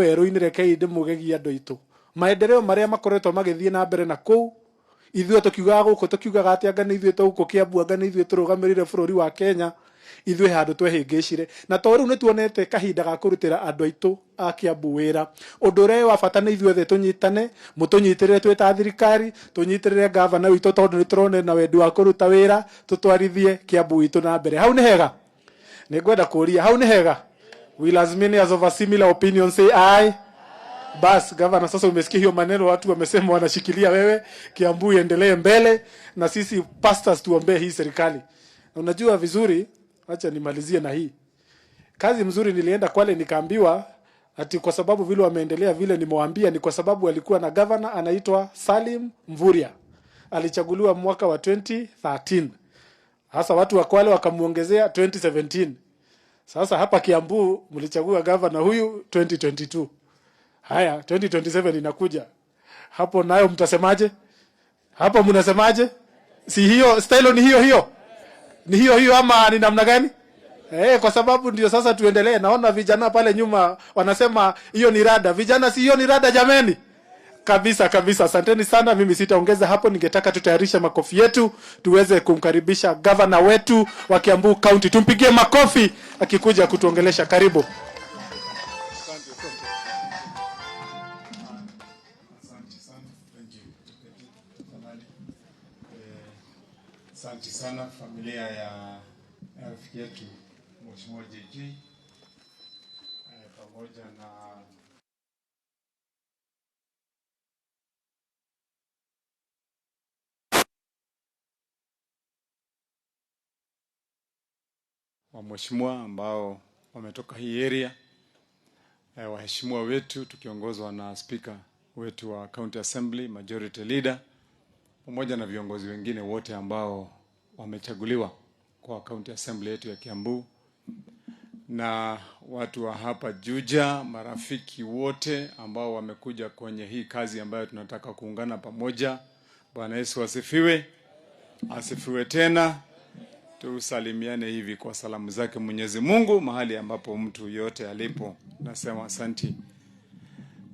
Werũ-inĩ, rekei ndĩmũgegie andũ aitũ. Maendeleo marĩa makoretwo magĩthiĩ na mbere na kũu, ithuĩ tũkiugaga gũkũ, tũkiugaga atĩ anga nĩ ithuĩ tũgũkũ Kĩambu, anga nĩ ithuĩ tũrũgamĩrĩire bũrũri wa Kenya, ithuĩ handũ twehĩngĩcire. Na to rĩu nĩ tuonete kahinda ga kũrutĩra andũ aitũ a Kĩambu wĩra. Ũndũ ũrĩa wĩ wa bata nĩ ithuothe tũnyitane, mũtũnyitĩrĩre twĩ ta thirikari, tũnyitĩrĩre gavana witũ tondũ nĩ tũrona ena wendi wa kũruta wĩra, tũtwarithie Kĩambu witũ na mbere. Hau nĩ hega? Nĩ ngwenda kũria, hau nĩ hega? Will as many as of a similar opinion say aye? Bas, gavana, sasa umesikia hiyo maneno watu wamesema wanashikilia wewe, Kiambu iendelee mbele, na sisi pastors tuombee hii serikali. Na unajua vizuri, acha nimalizie na hii. Kazi mzuri, nilienda Kwale nikaambiwa ati kwa sababu vile wameendelea vile nimewaambia ni kwa sababu walikuwa na governor anaitwa Salim Mvurya. Alichaguliwa mwaka wa 2013. Sasa watu wa Kwale wakamuongezea 2017. Sasa hapa Kiambu mlichagua governor huyu 2022. Haya, 2027 inakuja. Hapo nayo mtasemaje? Hapo mnasemaje? Si hiyo style ni hiyo hiyo? Ni hiyo hiyo ama ni namna gani? Kwa sababu ndio sasa tuendelee. Naona vijana pale nyuma wanasema hiyo ni rada. Vijana, si hiyo ni rada jameni? Kabisa kabisa. Asanteni sana. Mimi sitaongeza hapo, ningetaka tutayarishe makofi yetu tuweze kumkaribisha governor wetu wa Kiambu County. Tumpigie makofi akikuja kutuongelesha. Karibu. Asante, asante. Asante sana. Thank you. Tafadhali. Asante sana familia ya rafiki yetu Mheshimiwa JK, pamoja na wa mheshimiwa ambao wametoka hii area, waheshimiwa wetu tukiongozwa na speaker wetu wa County Assembly, Majority Leader, pamoja na viongozi wengine wote ambao wamechaguliwa kwa County Assembly yetu ya Kiambu, na watu wa hapa Juja, marafiki wote ambao wamekuja kwenye hii kazi ambayo tunataka kuungana pamoja. Bwana Yesu asifiwe, asifiwe tena. Tusalimiane hivi kwa salamu zake Mwenyezi Mungu mahali ambapo mtu yote alipo. Nasema asanti,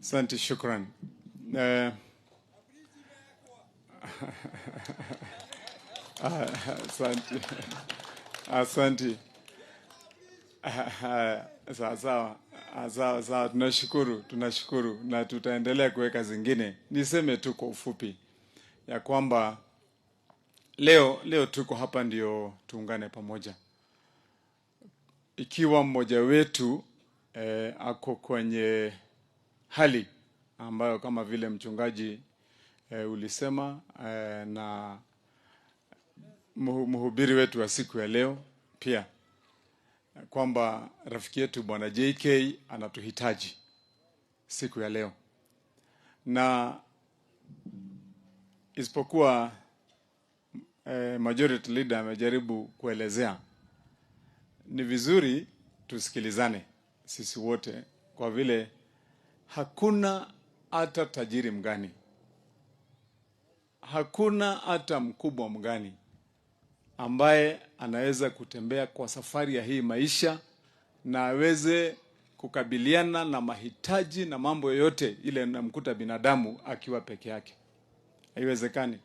asanti, shukran. Asante, asante. Sawa sawa, sawa sawa, tunashukuru, tunashukuru na tutaendelea kuweka zingine. Niseme tu kwa ufupi ya kwamba leo tuko hapa ndio tuungane pamoja. Ikiwa mmoja wetu ako kwenye hali ambayo kama vile mchungaji ulisema na mhubiri wetu wa siku ya leo pia, kwamba rafiki yetu Bwana JK anatuhitaji siku ya leo, na isipokuwa majority leader amejaribu kuelezea, ni vizuri tusikilizane sisi wote, kwa vile hakuna hata tajiri mgani, hakuna hata mkubwa mgani ambaye anaweza kutembea kwa safari ya hii maisha na aweze kukabiliana na mahitaji na mambo yoyote ile yanamkuta binadamu akiwa peke yake. Haiwezekani.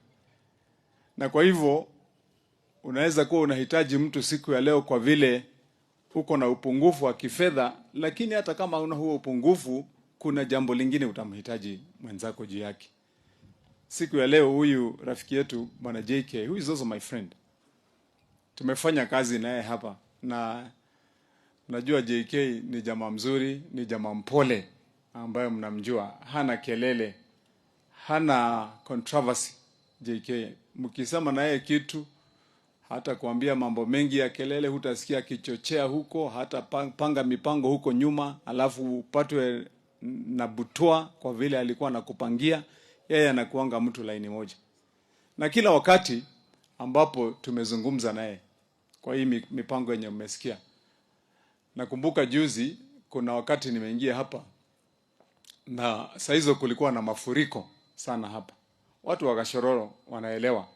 Na kwa hivyo unaweza kuwa unahitaji mtu siku ya leo kwa vile uko na upungufu wa kifedha, lakini hata kama una huo upungufu, kuna jambo lingine utamhitaji mwenzako juu yake. Siku ya leo huyu rafiki yetu Bwana JK, who is also my friend, tumefanya kazi naye hapa, na najua JK ni jamaa mzuri, ni jamaa mpole ambaye mnamjua, hana kelele, hana controversy. JK mkisema naye kitu hata kuambia mambo mengi ya kelele, hutasikia akichochea huko, hata panga mipango huko nyuma, alafu upatwe na butwa kwa vile alikuwa anakupangia. Yeye anakuanga mtu laini moja, na kila wakati ambapo tumezungumza naye kwa hii mipango yenye mmesikia. Nakumbuka juzi kuna wakati nimeingia hapa na saa hizo kulikuwa na mafuriko sana hapa. Watu wa Gachororo wanaelewa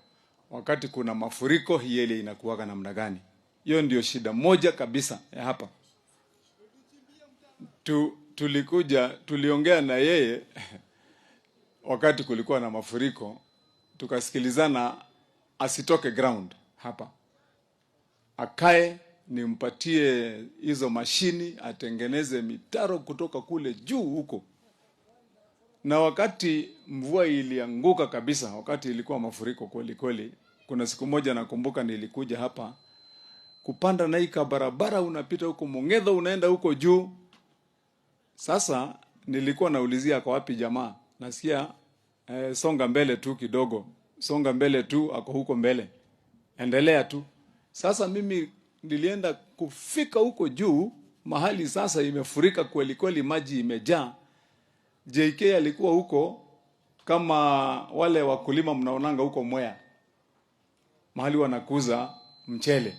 wakati kuna mafuriko hii ile inakuwaga namna gani. Hiyo ndio shida moja kabisa ya hapa. Tulikuja tuliongea na yeye wakati kulikuwa na mafuriko, tukasikilizana asitoke ground hapa, akae nimpatie hizo mashini atengeneze mitaro kutoka kule juu huko. Na wakati mvua ilianguka kabisa, wakati ilikuwa mafuriko kweli kweli, kuna siku moja nakumbuka nilikuja hapa kupanda na ika barabara unapita huko Mongedho unaenda huko juu. Sasa nilikuwa naulizia kwa wapi jamaa, nasikia songa mbele tu kidogo, songa mbele tu, ako huko mbele, endelea tu. Sasa mimi nilienda kufika huko juu mahali sasa imefurika kweli kweli, maji imejaa. JK alikuwa huko kama wale wakulima mnaonanga huko Mwea, mahali wanakuza mchele.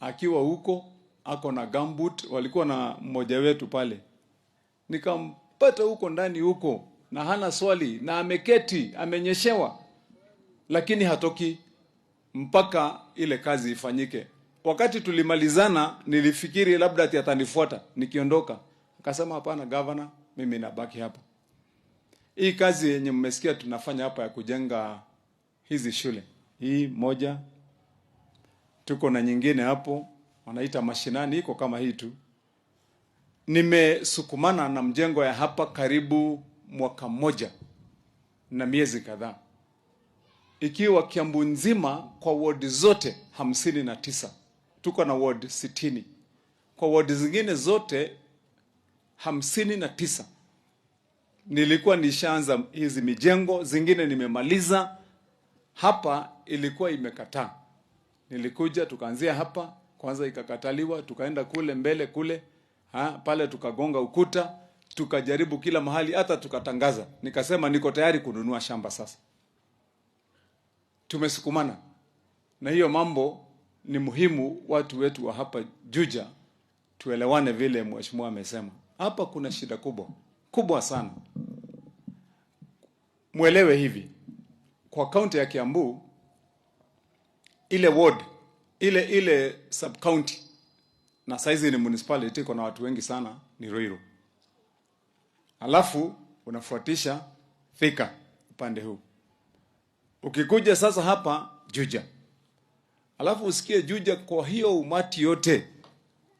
Akiwa huko ako na gumboot, walikuwa na mmoja wetu pale, nikampata huko ndani huko, na hana swali na ameketi amenyeshewa, lakini hatoki mpaka ile kazi ifanyike. Wakati tulimalizana, nilifikiri labda ati atanifuata nikiondoka, akasema hapana, governor, mimi nabaki hapa. Hii kazi yenye mmesikia tunafanya hapa ya kujenga hizi shule, hii moja, tuko na nyingine hapo wanaita mashinani, iko kama hii tu. Nimesukumana na mjengo ya hapa karibu mwaka mmoja na miezi kadhaa, ikiwa Kiambu nzima kwa ward zote 59, tuko na ward 60, kwa ward zingine zote 59 nilikuwa nishaanza hizi mijengo, zingine nimemaliza. Hapa ilikuwa imekataa. Nilikuja tukaanzia hapa kwanza, ikakataliwa, tukaenda kule mbele kule ha, pale tukagonga ukuta, tukajaribu kila mahali, hata tukatangaza. Nikasema niko tayari kununua shamba sasa. Tumesukumana na hiyo mambo. Ni muhimu watu wetu wa hapa Juja tuelewane, vile mheshimiwa amesema. Hapa kuna shida kubwa kubwa sana. Mwelewe hivi, kwa kaunti ya Kiambu ile ward ile sub county na saizi ni municipality iko na watu wengi sana ni Ruiru, alafu unafuatisha Thika upande huu, ukikuja sasa hapa Juja, alafu usikie Juja kwa hiyo umati yote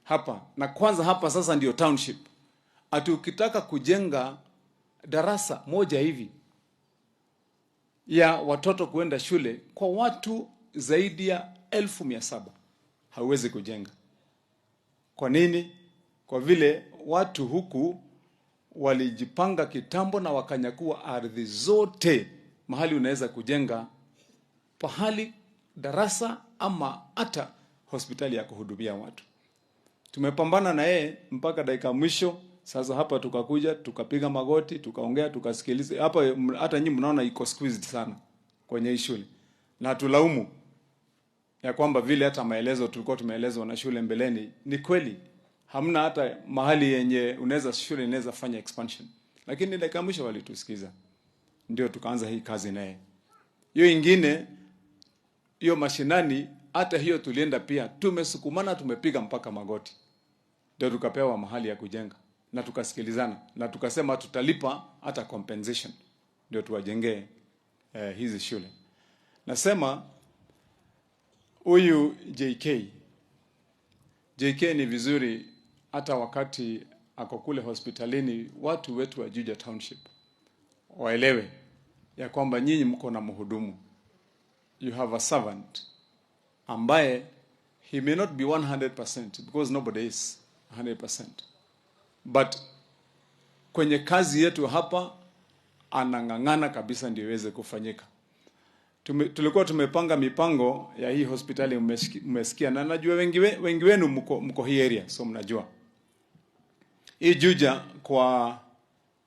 hapa, na kwanza hapa sasa ndio township. Ati ukitaka kujenga darasa moja hivi ya watoto kuenda shule kwa watu zaidi ya 700,000 hauwezi kujenga. Kwa nini? Kwa vile watu huku walijipanga kitambo na wakanyakua ardhi zote mahali unaweza kujenga pahali darasa ama hata hospitali ya kuhudumia watu. Tumepambana na yeye mpaka dakika mwisho. Sasa hapa tukakuja tukapiga magoti tukaongea tukasikiliza. Hapa hata nyinyi mnaona iko squeezed sana kwenye hii shule, na tulaumu ya kwamba vile hata maelezo tulikuwa tumeelezwa na shule mbeleni ni kweli, hamna hata mahali yenye unaweza shule inaweza fanya expansion, lakini dakika mwisho walitusikiza, ndio tukaanza hii kazi naye. Hiyo ingine hiyo mashinani, hata hiyo tulienda pia, tumesukumana, tumepiga mpaka magoti, ndio tukapewa mahali ya kujenga na tukasikilizana na tukasema tutalipa hata compensation ndio tuwajengee hizi shule. Nasema huyu JK ni vizuri hata wakati ako kule hospitalini, watu wetu wa Juja Township waelewe ya kwamba nyinyi mko na mhudumu, you have a servant ambaye he may not be 100% because nobody is 100%, but kwenye kazi yetu hapa anang'ang'ana kabisa ndio iweze kufanyika. Tulikuwa tumepanga mipango ya hii hospitali, mmesikia, na najua wengi wenu mko hii area, so mnajua hii Juja kwa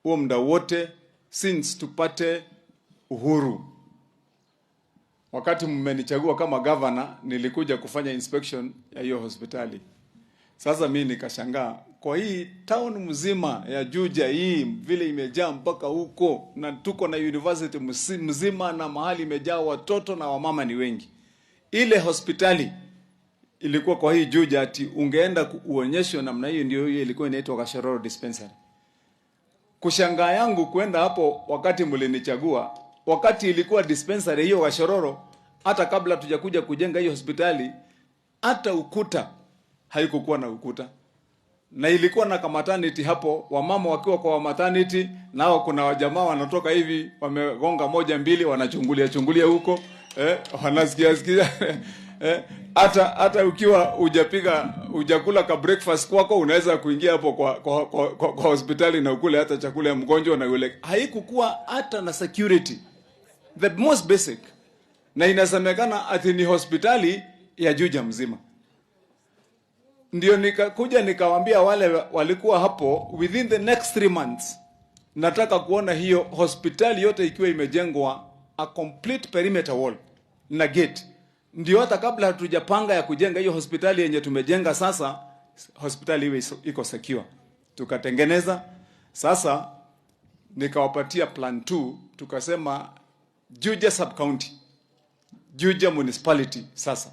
huo muda wote since tupate uhuru. Wakati mmenichagua kama governor, nilikuja kufanya inspection ya hiyo hospitali. Sasa mi nikashangaa kwa hii town mzima ya Juja hii vile imejaa mpaka huko, na tuko na university mzima na mahali imejaa watoto na wamama ni wengi. Ile hospitali ilikuwa kwa hii Juja ati ungeenda uonyeshwe namna hiyo, ndio hiyo ilikuwa inaitwa Gachororo Dispensary. Kushangaa yangu kwenda hapo wakati mlinichagua, wakati ilikuwa dispensary hiyo Gachororo, hata kabla tujakuja kujenga hiyo hospitali, hata ukuta haikukuwa na ukuta, na ilikuwa na maternity hapo, wamama wakiwa kwa maternity, nao kuna wajamaa wanatoka hivi wamegonga moja mbili, wanachungulia chungulia huko, wanasikia sikia, hata ukiwa hujapiga, hujakula ka breakfast kwako, unaweza kuingia hapo kwa hospitali na ukule hata chakula ya mgonjwa na ule. Haikukuwa hata na security, the most basic, na inasemekana ati ni hospitali ya Juja mzima. Ndio nikakuja nikawaambia wale walikuwa hapo, within the next 3 months nataka kuona hiyo hospitali yote ikiwa imejengwa a complete perimeter wall na gate. Ndio hata kabla hatujapanga ya kujenga hiyo hospitali yenye tumejenga sasa, hospitali iwe iko secure. Tukatengeneza sasa, nikawapatia plan 2, tukasema Juja sub county, Juja municipality sasa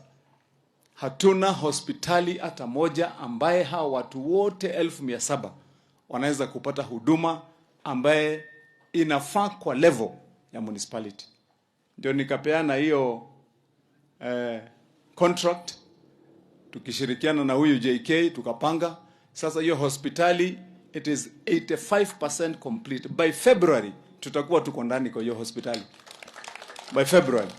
hatuna hospitali hata moja ambaye hawa watu wote 700,000 wanaweza kupata huduma ambaye inafaa kwa level ya municipality. Ndio nikapeana hiyo contract tukishirikiana na huyu JK tukapanga. Sasa hiyo hospitali, it is 85% complete. By February tutakuwa tuko ndani kwa hiyo hospitali. By February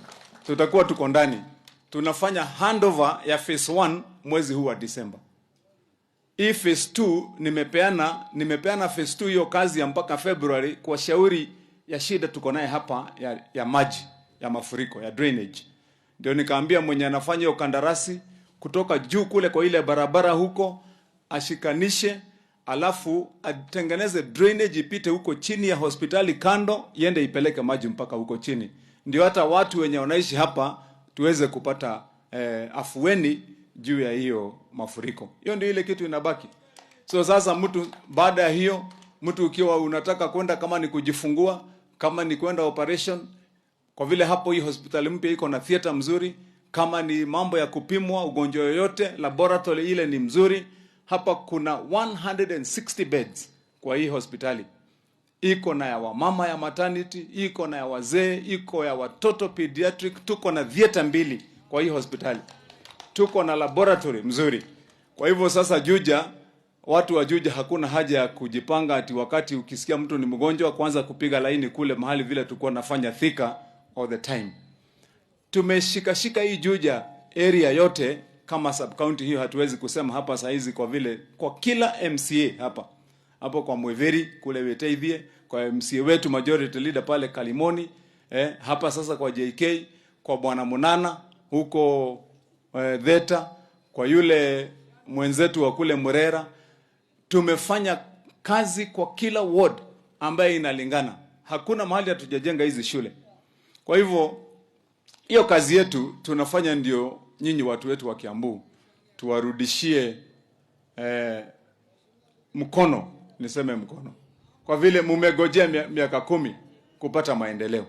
tutakuwa tuko ndani. Tunafanya handover ya phase 1 mwezi huu wa December. Hii phase 2 nimepeana phase 2 hiyo kazi ya mpaka February kwa shauri ya shida tuko naye hapa ya maji ya mafuriko ya drainage. Ndio nikaambia mwenye anafanya hiyo kandarasi kutoka juu kule kwa ile barabara huko ashikanishe, alafu atengeneze drainage ipite huko chini ya hospitali kando, iende ipeleke maji mpaka huko chini, ndio hata watu wenye wanaishi hapa tuweze kupata afueni juu ya hiyo mafuriko. Hiyo ndio ile kitu inabaki. So sasa mtu baada ya hiyo, mtu ukiwa unataka kwenda kama ni kujifungua, kama ni kwenda operation, kwa vile hapo hii hospitali mpya iko na theater mzuri, kama ni mambo ya kupimwa ugonjwa yoyote, laboratory ile ni mzuri. Hapa kuna 160 beds kwa hii hospitali, iko na ya wamama ya maternity, iko na ya wazee, iko ya watoto pediatric. Tuko na theater mbili kwa hii hospitali, tuko na laboratory mzuri. Kwa hivyo sasa Juja, watu wa Juja hakuna haja ya kujipanga ati wakati ukisikia mtu ni mgonjwa kwanza kupiga laini kule mahali vile tulikuwa nafanya Thika all the time. Tumeshikashika hii Juja area yote kama sub county hiyo, hatuwezi kusema hapa saa hizi kwa vile kwa kila MCA hapa hapo kwa Mweveri kule Weteithie, kwa MCA wetu majority leader pale Kalimoni, hapa sasa kwa JK, kwa bwana Munana huko Theta, kwa yule mwenzetu wa kule Murera, tumefanya kazi kwa kila ward ambaye inalingana. Hakuna mahali hatujajenga hizi shule. Kwa hivyo hiyo kazi yetu tunafanya ndio nyinyi watu wetu wa Kiambu tuwarudishie mkono, niseme mkono, kwa vile mumegojea miaka 10 kupata maendeleo.